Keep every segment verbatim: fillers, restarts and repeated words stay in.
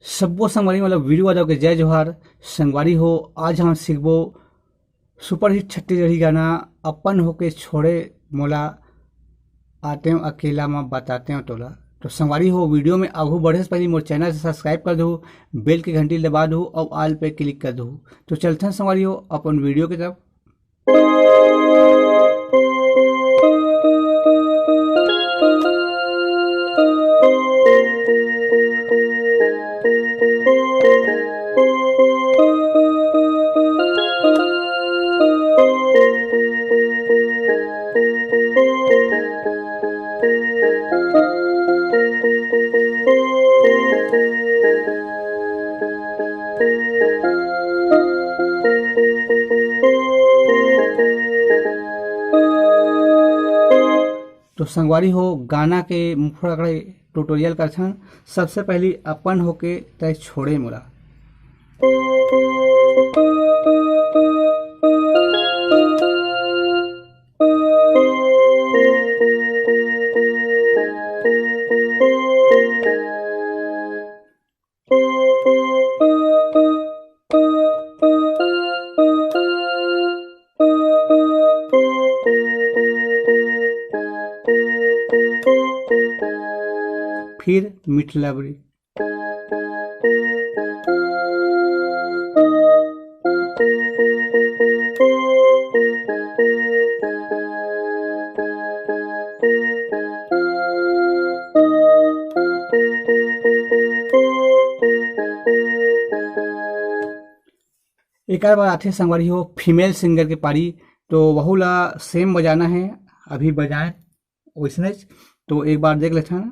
सब्बो संगवारी मन ल वीरू यादव के जय जोहार। संगवारी हो, आज हम सीखबो सुपरहिट छत्तीसगढ़ी गाना अपन होके छोड़े मोला, आतेंव अकेला म बतातेंव तोला। तो संगवारी हो, वीडियो में आगू बढ़े से पहले मोर चैनल से सब्सक्राइब कर दहू, बेल के घंटी दबा दहू और ऑल पे क्लिक कर दहू। तो चलथन संगवारी हो अपन वीडियो के तरफ। तो संगवारी हो, गाना के मुखड़ा के ट्यूटोरियल करथन। सबसे पहली अपन होके तय छोड़े मोला। फिर मिठ लबरी। एकर बाद आथे संगवारी हो फीमेल सिंगर के पारी, तो वहू ला सेम बजाना है, अभी बजाए वैसने। तो एक बार देख लेथन।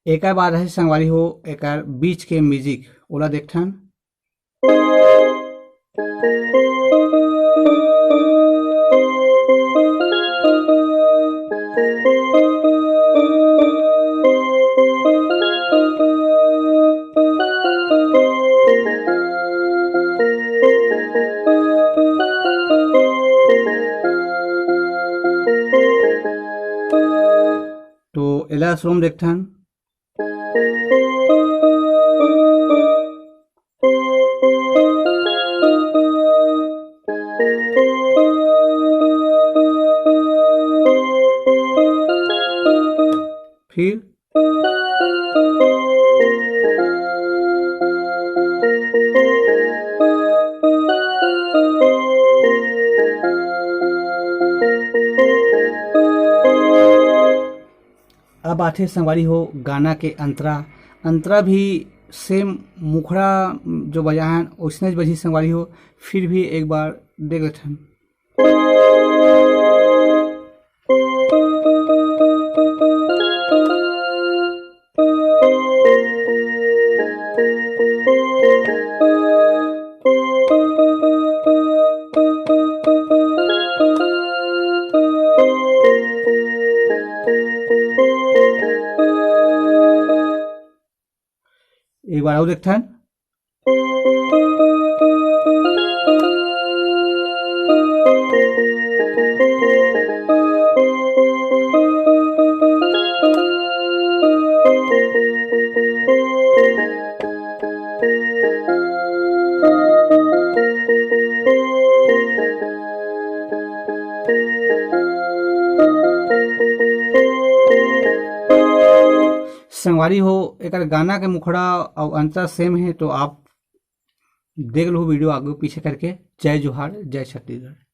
एकर बाद है संगवारी हो, एकर बीच के म्यूजिक ओला देखथन। तो एला स्लो म देखथन। फिर अब आथे संगवारी हो गाना के अंतरा। अंतरा भी सेम मुखड़ा जो बजाहन ओइसने बजही संगवारी हो, फिर भी एक बार देख लेथन। एक बार और देखथन। संगवारी हो, एकर गाना के मुखड़ा अउ अंतरा सेम हे, तो आप देख लो वीडियो आगे पीछे करके। जय जोहार, जय छत्तीसगढ़।